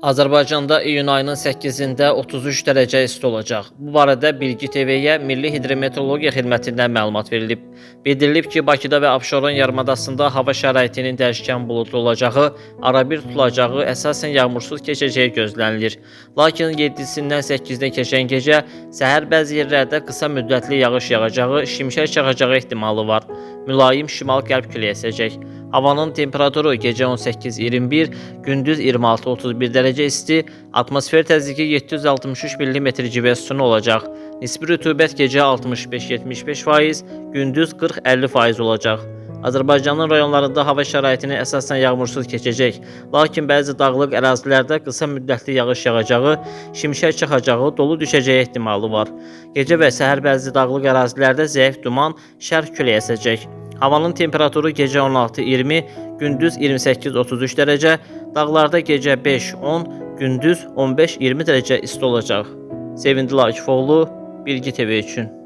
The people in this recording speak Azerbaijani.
Azərbaycanda iyun ayının 8-də 33 dərəcə isti olacaq. Bu barədə Bilgi TV-yə Milli Hidrometeorologiya Xidmətindən məlumat verilib. Bildirilib ki, Bakıda və Abşeron yarımadasında hava şəraitinin dəyişkən buludlu olacağı, arabir tutulacağı, əsasən yağmursuz keçəcəyi gözlənilir. Lakin 7-sindən 8-nə keçən gecə səhər bəzi yerlərdə qısa müddətli yağış yağacağı, şimşək çaxacağı ehtimalı var. Mülayim şimal-qərb küləyi əsəcək. Havanın temperaturu gecə 18-21, gündüz 26-31 dərəcə isti, atmosfer təzyiqi 763 mm civə sütunu olacaq. Nisbi rütubət gecə 65-75%, gündüz 40-50% olacaq. Azərbaycanın rayonlarında hava şəraitini əsasən yağmursuz keçəcək. Lakin bəzi dağlıq ərazilərdə qısa müddətli yağış yağacağı, şimşək çaxacağı, dolu düşəcəyi ehtimalı var. Gecə və səhər bəzi dağlıq ərazilərdə zəif duman, şərq küləyi əsəcək. Havanın temperaturu gecə 16-20, gündüz 28-33 dərəcə, dağlarda gecə 5-10, gündüz 15-20 dərəcə isti olacaq. Sevindli Akifoğlu, Bilgi TV üçün.